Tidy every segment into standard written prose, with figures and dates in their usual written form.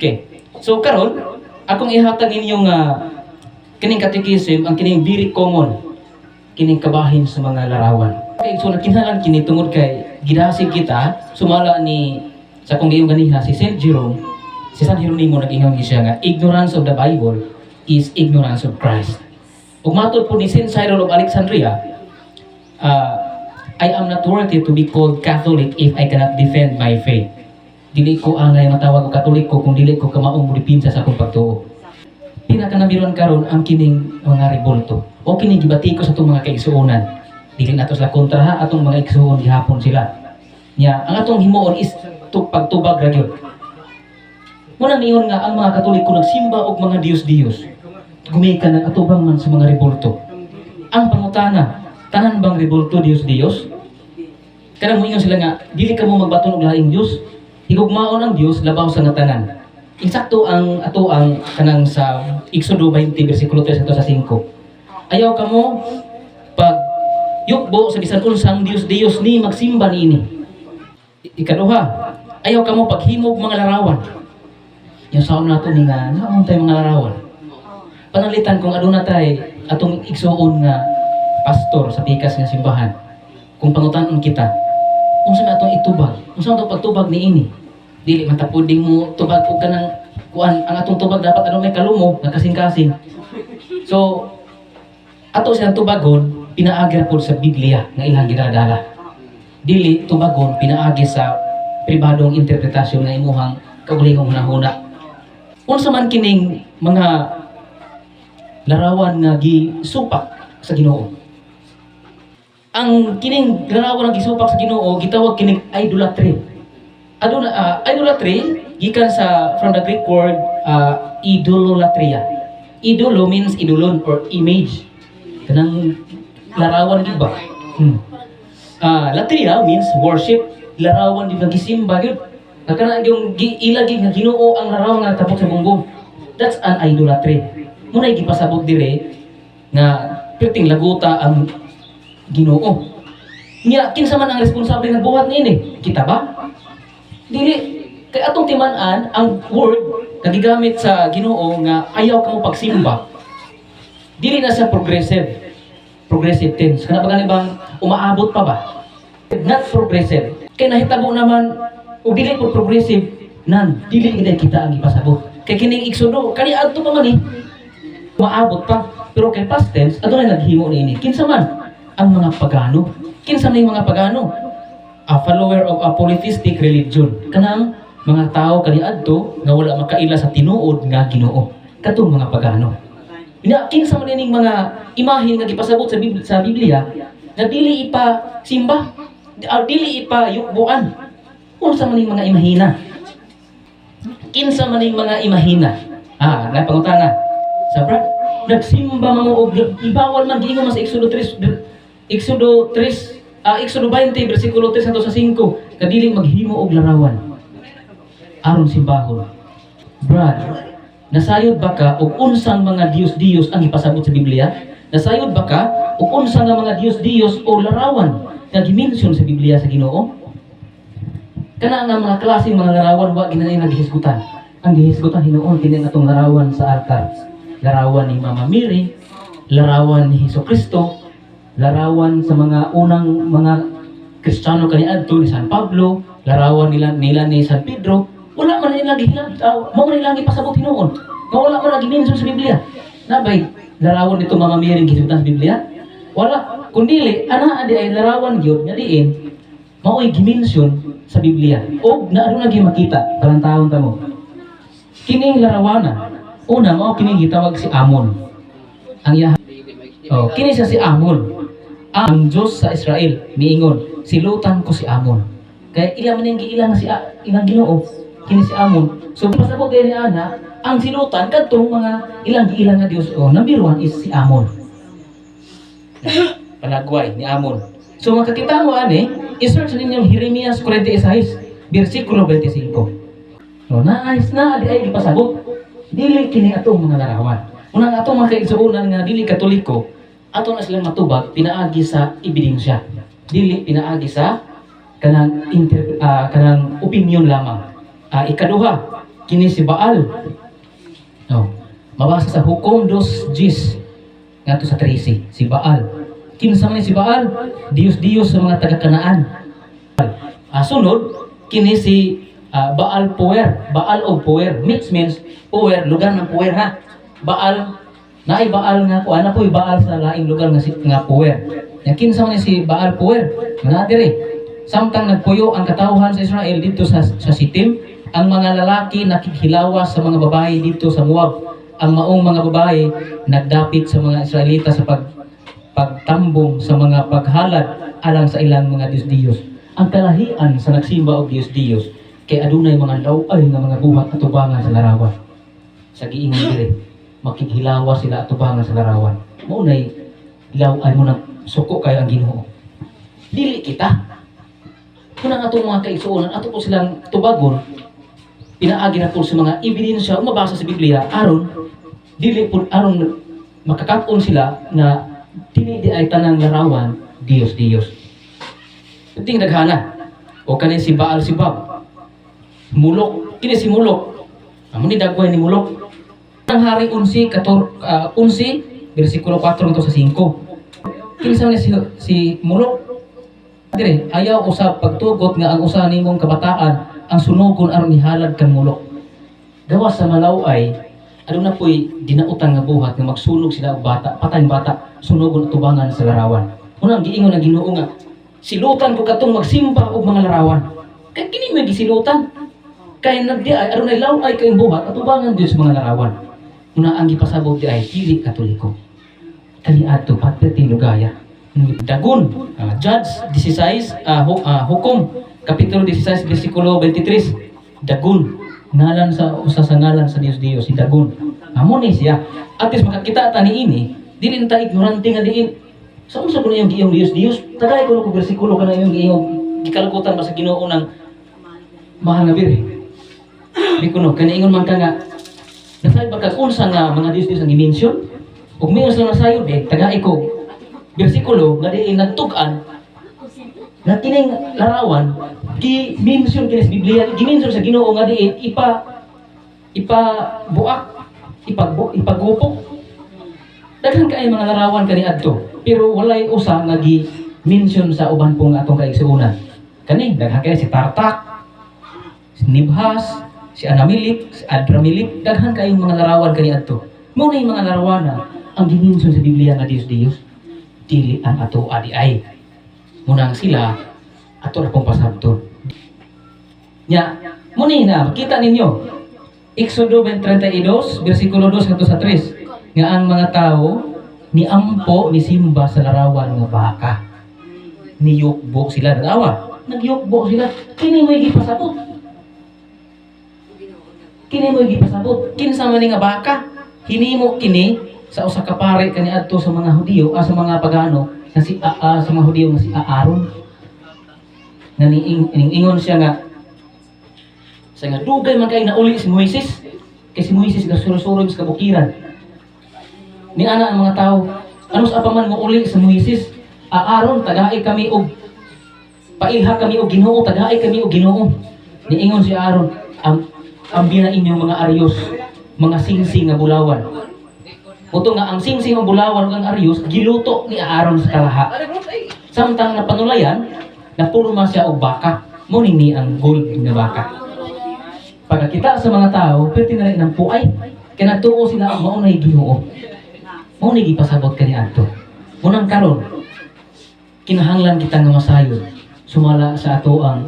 Okay. So karon, akong ihatag ninyo nga kining catechism ang kining very common kining kabahin sa mga larawan. Okay, so nagkinahanglan kini tungod kay gidasig kita sumala ni sa kung gayong ganiha si Saint Jerome, si San Jeronimo, nag-ingon siya nga ignorance of the Bible is ignorance of Christ. Ug matod po ni Saint Cyril of Alexandria, "I am not worthy to be called Catholic if I cannot defend my faith." Dili ko angay matawag og Katoliko kung dili ko kamaong modepensa sa akong pagtuo. Pinakanamiron karon ang kining mga rebolto. O kining gibati ko sa atong mga kaigsuonan. Dili nato sila kontra ha, atong mga igsuon gihapon sila. Nya, ang atong himuon is pagtubag ra gyud. Muna niyon nga ang mga Katoliko nagsimba og mga Diyos-Diyos. Gumikan ng atubang man sa mga rebolto. Ang pangutana, tanan bang rebolto Diyos-Diyos? Kanang moingon sila nga dili ka mo magbaton og laing Dios. Higugmaon ang Dios labaw sa nga tanan. Insakto ang ato ang kanang sa Exodo 20 bersikulo 3 sa 5. Ayaw kamo pag yukbo sa bisan unsang Dios-Dios ni magsimba niini. Ikaduha, ayaw kamo paghimog mga larawan. Yung saon nato ni nga naon tayo mga larawan. Panalitan kung aduna tay atong igsuon nga pastor sa pikas nga simbahan. Kung pangutan-on kita, unsa man atong itubag? Unsa man atong pagtubag niini? Dili man ta pwedeng mo tubag og kanang kuan, ang atong tubag dapat ano may kalumo nga kasing-kasing. So ato siyang tubagon pinaagi ra pod sa Biblia nga ilang ginadala. Dili tubagon pinaagi sa pribadong interpretasyon nga imuhang kaugalingong hunahuna. Unsa man kining mga larawan nga gisupak sa Ginoo? Ang kining larawan nga gisupak sa Ginoo gitawag kining idolatry. Aduna idolatry gikan sa from the Greek word idololatria. Idolo means idolon or image. Kanang larawan gid ba? Latria means worship, larawan di nga gisimba gyud. Nga kana yung ila gyud nga Ginoo ang larawan nga tabok sa bumbong. That's an idolatry. Muna gipasabot dire nga perting laguta ang Ginoo. Nya kinsa man ang responsable nga buhat niini? Kita ba? Dili kay atong timan-an ang word nga gigamit sa Ginoo nga ayaw kamo pagsimba. Dili na siya progressive. Progressive tense. Kana ba gani bang umaabot pa ba? Not progressive. Kay nahitabo naman og dili po progressive nan dili gid kita ang ipasabot. Kay kining Exodo kani adto pa man eh. Umaabot pa. Pero kay past tense adunay naghimo niini. Kinsa man ang mga pagano? Kinsa man yung mga pagano? A follower of a polytheistic religion. Kanang mga tao kaniadto nga wala makaila sa tinuod nga Ginoo. Katong mga pagano. Nya kinsa man ining mga imahen nga gipasabot sa Biblia nga dili ipa simba, dili ipa yukbuan? Unsa man ning mga imahina? Kinsa man ning mga imahina? Napangutana. Sa brad, nagsimba man mo og ibawal man, giingon man sa Exodo 3, Exodo 3, Exodo 20 bersikulo 3 hangtod sa 5 kadili maghimo og larawan aron simbahon. Brad, nasayod ba ka og unsang mga Diyos-Diyos ang ipasabot sa Biblia? Nasayod ba ka og unsa nga mga Diyos-Diyos o larawan nga gimension sa Biblia sa Ginoo? Kana nga mga klaseng mga larawan wa ginani naghisgutan. Ang gihisgutan hinuon kini ang atong larawan sa altar. Larawan ni Mama Mary, larawan ni Hesus Kristo, larawan sa mga unang mga Kristiyano kaniadto ni San Pablo, larawan nila nila ni San Pedro, wala man nila gihilang, mao man nila gipasabot hinuon. Nga wala man lagi mention sa Biblia. Nabay larawan nito Mama Mary gihisgutan sa Biblia? Wala. Kung dili, ana adi ay larawan gyud nga diin mao'y gimension sa Biblia. Og na aduna gyud makita talantawon ta mo. Kining larawana, una mao kining gitawag si Amon. Ang iya. Oh, kini siya si Amon. Ang Diyos sa Israel miingon, "Silutan ko si Amon." Kaya ila man yung giila nga si ilang Ginoo, kini si Amon. So pasabot kay ni ana, ang silutan kadtong mga ilang giila nga Dios. Oh, number one is si Amon. Panagway ni Amon. So makakita mo ani, i-search ninyong Jeremias 46, versikulo 25. So naayos na di ay gipasabot. Dili kini atong mga larawan. Unang atong mga kaigsuonan nga dili Katoliko, ato na silang matubag pinaagi sa ebidensya. Dili pinaagi sa kanang opinion lamang. Ikaduha, Kini si Baal. Oh, mabasa sa Hukom 2:10 ngadto sa 13, si Baal. Kinsa man ni si Baal? Diyos-Diyos sa mga taga-Kanaan. Sunod, kini si Baal Power, Baal o Power, mix means Power, lugar ng Power ha. Baal, naay Baal nga kuan na po'y Baal sa laing lugar nga si nga Power. Yang kinsa man ni si Baal Power? Nga dire. Samtang nagpuyo ang katawhan sa Israel dito sa Sitim, ang mga lalaki nakighilawas sa mga babae dito sa Moab. Ang maong mga babae nagdapit sa mga Israelita sa pagtambong sa mga paghalad alang sa ilang mga Diyos-Diyos. Ang kalahian sa nagsimba og Diyos-Diyos kay adunay mga laway nga mga buhat atubangan sa larawan. Sa giingon dire, makighilawas sila atubangan sa larawan. Mao nay laway mo na suko kayo ang Ginoo. Dili kita. Kung ang atong mga kaigsuonan, ato po silang tubagon, pinaagi na po sa mga ebidensya o mabasa sa Biblia, aron dili po aron makakaton sila na dili di ay tanang larawan Diyos Diyos. Ting daghana. O kani si Baal si Bab. Mulok, kini si Mulok. Amo ni dagway ni Mulok. Ang Hari 11 kator, 11 bersikulo 4 ngadto sa 5. Kinsa ni si Mulok? Dire, ayaw usab pagtugot nga ang usa nimong kabataan ang sunugon aron ihalad kang Mulok. Gawas sa malaway, aduna po'y dinautan nga buhat nga magsunog sila og bata, patay bata, sunugon atubangan sa larawan. Unang giingon ang Ginoo nga silutan ko katong magsimba og mga larawan. Kay kini may gisilutan. Kay nagdi ay adunay laway kayong buhat atubangan Dios mga larawan. Una ang gipasabot di ay dili Katoliko. Kani adto patay lugaya. Dagon, Judge 16, Hukom, Kapitulo 16, versikulo 23. Dagon, ngalan sa usa sa ngalan sa Dios Dios si Dagon. Amo ni siya. At least makakita ta ni ini, dili na ta ignorante nga diin. Sa unsa kuno yung giyong Dios Dios? Tagay ko ko bersikulo kana yung giyong gikalukutan ba sa Ginoo ng mahal nga birhen. Di kuno kani ingon man ka nga nasayod ba kag unsa nga mga Dios Dios ang gi-mention? Ug miingon sila nasayod eh, tagai ko bersikulo nga diin nagtug-an nga kining larawan gi-mention kini sa Biblia, gi-mention sa Ginoo nga diin ipa ipa buak, ipagupok. Daghan kay mga larawan kani adto, pero walay usa nga gi-mention sa uban pong atong kaigsuonan. Kani daghan kay si Tartak, si Nibhas, si Anamilik, si Adramilik, daghan kayong mga larawan kani adto. Mao na yung mga larawan na ang gi-mention sa Biblia nga Dios Dios, dili ang ato adi ay. Munang sila ato ra pong pasabton. Nya, muni na makita ninyo Exodo 32 versikulo 2 ngadto sa 3 nga ang mga tao ni ampo ni simba sa larawan nga baka. Niyukbo sila nagawa. Nagyukbo sila. Kini mo'y gipasabot. Kini mo'y gipasabot. Kinsa man ni nga baka? Hinimo kini sa usa ka pare kaniadto sa mga Hudiyo, sa mga pagano nga si sa mga Hudiyo nga si Aaron. Nga niingon siya nga sa nga dugay man kay nauli si Moises. Kay si Moises gasuroy sa kabukiran. Ni ana ang mga tao, ano sa pa man mo uli sa Moises? Aaron, tagai kami og pailha kami og Ginoo, tagai kami og Ginoo. Niingon si Aaron, ang ambi na inyong mga aryos, mga singsing nga bulawan. Muto nga ang singsing nga bulawan ug ang aryos giluto ni Aaron sa kalaha. Samtang napanulayan, napurma siya og baka. Mo ni ni ang gold nga baka. Pagkakita sa mga tao, pwede na rin ng puay. Kaya nagtuo sila ang maunay Ginoo. Mao ni gipasabot kani adto. Munang karon, kinahanglan kita nga masayod sumala sa ato ang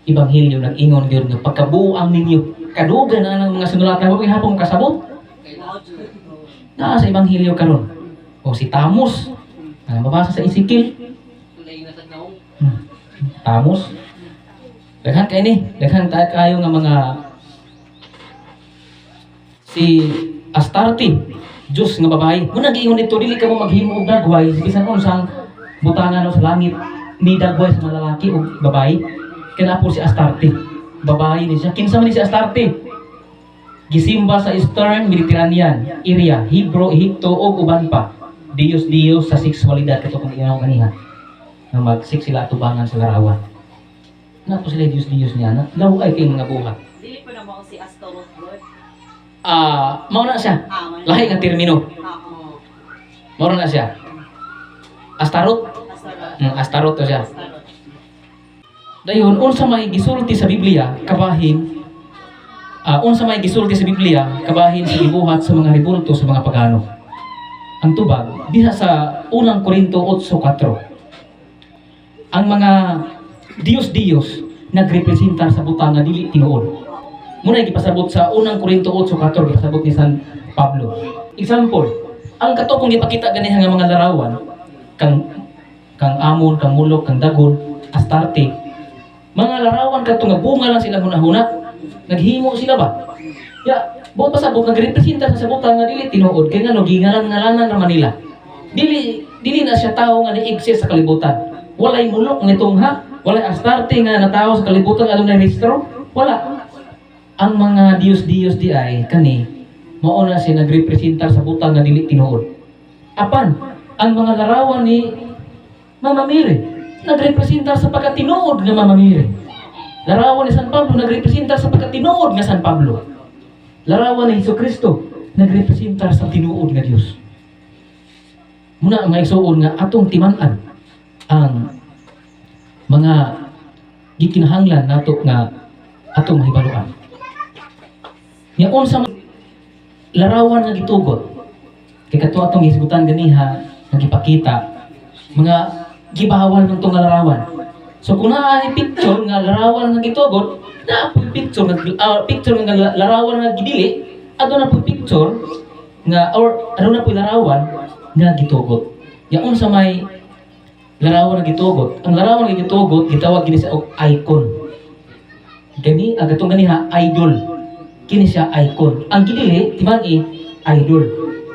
ebanghelyo nag-ingon gyud nga pagkabuang ninyo kadugan na ang mga sinulatan wa gihapon kasabot. Naa sa ebanghelyo karon. O si Tamos, mabasa sa Ezekiel. Tamos. Daghan kay ni, daghan ta kayo nga mga si Astarte, Diyos nga babae. Muna giingon dito dili ka mo maghimo og dagway bisan unsang butangan o sa langit ni dagway sa mga lalaki o babae. Kanapo si Astarte. Babae ni siya. Kinsa man ni si Astarte? Gisimba sa Eastern Mediterranean area, Hebrew, Ehipto ug uban pa. Diyos Diyos sa sexualidad kato kung ingon kaniha. Nga mag-sex sila atubangan sa larawan. Na po sila Diyos Diyos niya na laway kay mga buhat. Dili po na mo si Astaroth. Ah, mao na siya. Ah, wala. Lahi nga termino. Oo. Mao na siya. Astarot. Astarot. Astarot to siya. Astarot. Dayon, unsa may gisulti sa Biblia kabahin unsa may gisulti sa Biblia kabahin sa gibuhat sa mga rebulto sa mga pagano? Ang tubag diha sa Unang Korinto 8:4. Ang mga Diyos-Diyos nagrepresentar sa butang nga dili tinuod. Muna gipasabot sa Unang Korinto 8:4, gipasabot ni San Pablo. Example, ang kato kong gipakita ganiha nga mga larawan kang Amon, kang Mulok, kang Dagon, Astarte, mga larawan kadto nga bunga lang sila hunahuna. Naghimo sila ba? Ya, buot pasabot nagrepresenta sa butang nga dili tinuod kay ngano gingalan-ngalanan ra man nila. Dili dili na siya tawo nga ni-exist sa kalibutan. Walay Mulok nitong ha, walay Astarte nga natawo sa kalibutan adunay rehistro, wala. Ang mga Diyos-Diyos di ay kani mao na siya nagrepresentar sa butang nga dili tinuod. Apan ang mga larawan ni Mama Mary nagrepresentar sa pagkatinuod nga Mama Mary. Larawan ni San Pablo nagrepresentar sa pagkatinuod nga San Pablo. Larawan ni Hesus Kristo nagrepresentar sa tinuod nga Dios. Muna ang mga igsuon nga atong timan-an ang mga gikinahanglan nato nga atong mahibaluan. Nya unsa man larawan nga gitugot kay kato atong hisgutan ganiha nga gipakita mga gibawal man tong nga larawan. So kung naa picture nga larawan nga gitugot, naa po'y picture nga picture nga larawan nga gidili, aduna po'y picture nga or aduna po'y larawan nga gitugot. Ya, unsa may larawan nga gitugot? Ang larawan nga gitugot gitawag gini sa og icon. Gani ang katong ganiha, idol. Kini siya icon. Ang gidili timan-i idol.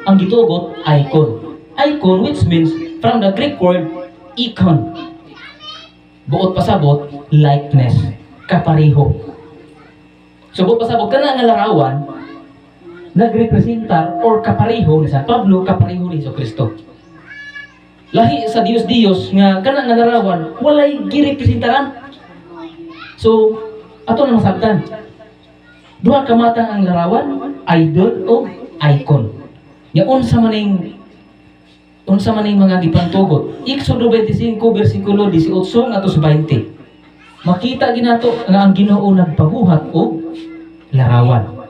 Ang gitugot, icon. Icon, which means from the Greek word icon. Buot pasabot, likeness, kapareho. So buot pasabot kana nga larawan nagrepresentar or kapareho ni San Pablo, kapareho ni Hesus Kristo. Lahi sa Diyos Diyos nga kana nga larawan walay girepresentaran. So ato na masabtan. Duha ka matang ang larawan, idol o icon. Nya unsa man ning mga gipantugot? Exodo 25 bersikulo 18 ngadto sa 20. Makita ginato nga ang Ginoo nagpabuhat og larawan.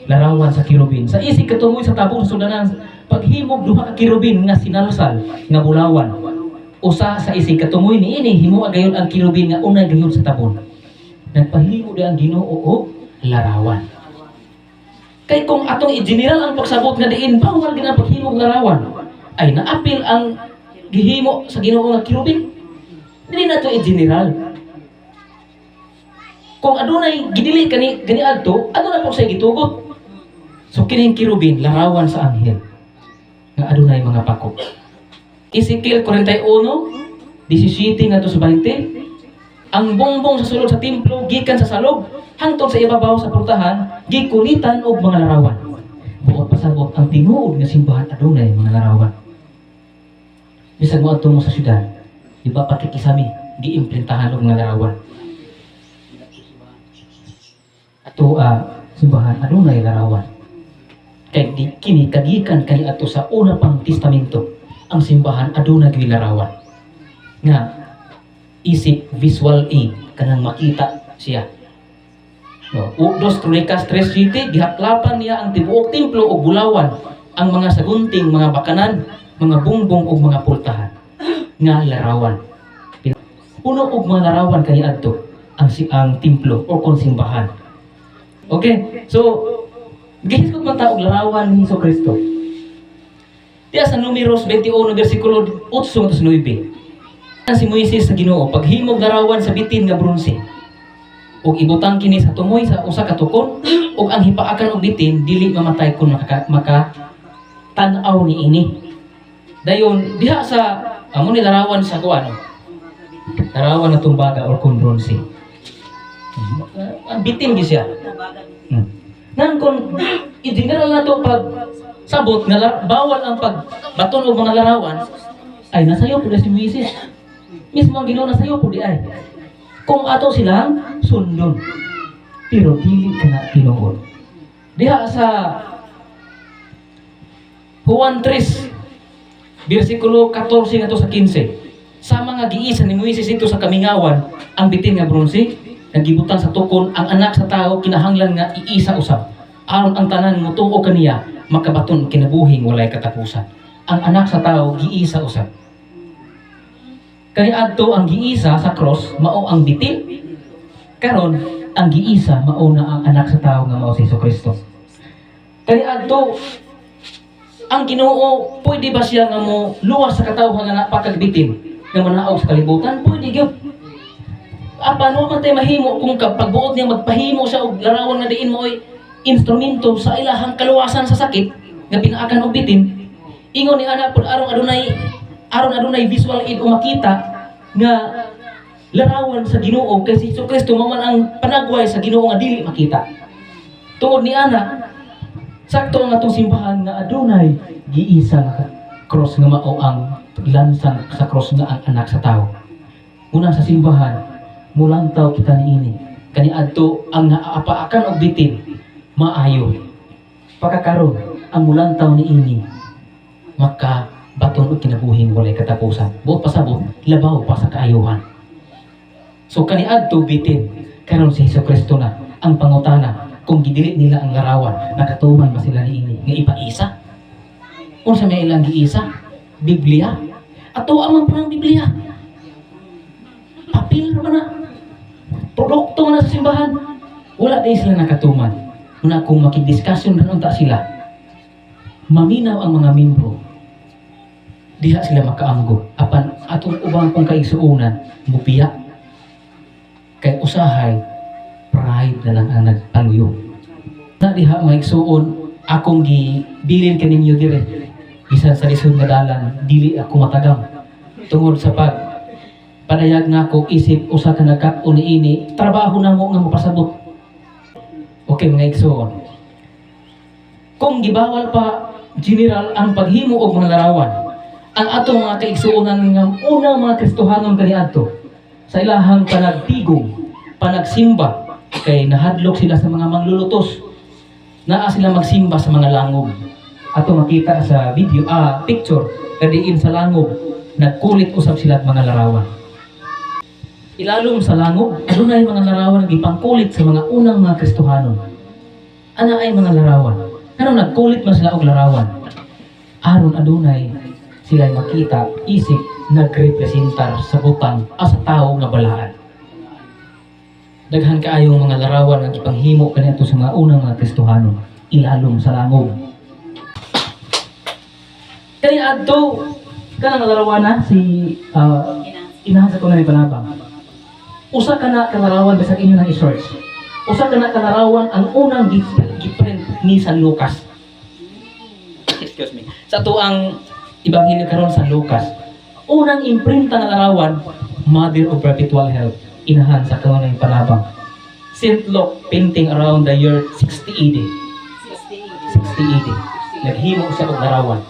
Larawan sa kerubin. Sa isig katungoy sa tabong sa sudanan, paghimog duha ka kerubin nga sinalsal nga bulawan. Usa sa isig katungoy niini, himoa gayon ang kerubin nga unay gayud sa tabon. Nagpahimo di ang Ginoo og larawan. Kay kung atong i-general ang pagsabot nga diin bawal gid ang paghimog larawan, ay naapil ang gihimo sa Ginoo nga kerubin. Dili na to i-general. Kung adunay gidili kani gani adto, aduna po sa gitugot. So kining kerubin larawan sa anghel nga adunay mga pako. Ezekiel 41, 17 ngadto sa 20, ang bongbong sa sulod sa templo gikan sa salog hangtod sa ibabaw sa portahan gikulitan og mga larawan. Buot pasabot, ang tinuod nga simbahan adunay mga larawan. Bisag mo adto mo sa syudad, di ba, pati kisame giimprintahan og mga larawan. Ato simbahan adunay larawan. Kay di kini kagikan kani ato sa una pang testamento, ang simbahan adunay gyud larawan. Nga isip visual aid kanang makita siya. No, Dos Kronikas 3:7, gihaklapan niya ang tibuok templo og bulawan, ang mga sagunting, mga bakanan, mga bungbong ug mga pultahan nga larawan. Puno og mga larawan kaniadto ang templo o kon simbahan. Okay, so gihisgot man ta og larawan ni Hesus Kristo. Diya sa Numeros 21 bersikulo 8 ngadto sa 9. Si Moises sa Ginoo, paghimog larawan sa bitin nga bronse ug ibutang kini sa tumoy sa usa ka tukon ug ang hipaakan og bitin dili mamatay kun maka tan-aw niini. Dayon diha sa amo ni larawan sa kuan, larawan na tumbaga or kun bronse. Ang bitin gyud siya. Nan kung i-general na to pag sabot nga bawal ang pagbaton og mga larawan, ay nasayo pud si Moises. Mismo ang Ginoo nasayo pud di ay. Kung ato silang sundon. Pero dili ka na tinuod. Diha sa Juan 3, versikulo 14 ngadto sa 15. Sa mga giisa ni Moises didto sa kamingawan ang bitin nga bronse, nga gibutang sa tukon, ang Anak sa Tao kinahanglan nga iisa usab, aron ang tanan motuo kaniya makabaton kinabuhing walay katapusan. Ang Anak sa Tao giisa usab. Kaniadto, ang giisa sa cross mao ang bitin. Karon, ang giisa mao na ang Anak sa Tao nga mao si Kristo. Kaniadto, ang Ginoo, pwede ba siya nga mo luwas sa katawhan nga naa pa kag bitin nga manaog sa kalibutan? Pwede gyud. Apan wa man tay mahimo kung pagbuot niya magpahimo siya og larawan nga diin maoy instrumento sa ilahang kaluwasan sa sakit nga pinaakan og bitin. Ingon ni ana pud, aron adunay visual aid o makita nga larawan sa Ginoo, kay si Hesus Kristo mao man ang panagway sa Ginoo nga dili makita. Tungod ni ana, sakto ang atong simbahan nga adunay giisa nga cross nga mao ang lansang sa cross nga ang Anak sa Tao. Una, sa simbahan mulantaw kita niini. Kaniadto, ang naapaakan og bitin maayo. Pagkakaron, ang mulantaw niini makabaton og kinabuhing walay katapusan. Buot pasabot, labaw pa sa kaayuhan. So kaniadto bitin, karon si Hesus Kristo na. Ang pangutana, kung gidili nila ang larawan, nakatuman ba sila niini nga ipaisa? Unsa may ilang giisa? Biblia. Ato ang man ang Biblia. Papel naman na. Produkto na sa simbahan. Wala din sila nakatuman. Una, kung makidiskusyon rin unta sila, maminaw ang mga membro, diha sila makaanggo. Apan atong ubang kong kaigsuonan, mubiya. Kay usahay, pride na lang ang nagpaluyo. Na diha, mga igsuon, akong gibilin kaninyo dire. Bisan sa lisod nga dalan, dili ako matagam. Tungod sa pag padayag nako isip usa ka nagkat-on niini, trabaho namo nga mapasabot. Okay, mga igsuon. Kung gibawal pa general ang paghimo og mga larawan, ang atong mga kaigsuonan nga unang mga Kristohanon kaniadto sa ilahang panagtigom, panagsimba, kay nahadlok sila sa mga manglulutos. Naa sila magsimba sa mga langob. Ato makita sa video, picture, kadiin sa langob, nagkulit usab sila at mga larawan. Ilalom sa langob, adunay mga larawan nga gipangkulit sa mga unang mga Kristohanon. Ana ay mga larawan. Ano nagkulit man sila og larawan? Aron adunay sila makita isip nagrepresentar sa butang o sa tao nga balaan. Daghan kaayong mga larawan nga gipanghimo kaniadto sa mga unang mga Kristohanon ilalom sa langob. Kaya adto kanang larawan na si Inahan sa Kanunay Panabang. Usa ka na kalarawan, bisag inyo nang i-search. Usa ka na kalarawan ang unang gi-print ni San Lucas. Excuse me. Sa atuang Ebanghelyo karon, San Lucas. Unang imprinta nga larawan, Mother of Perpetual Help, Inahan sa Kanunay Panabang. Saint Luke painting around the year 60 AD. 60 AD. Naghimo siya og larawan.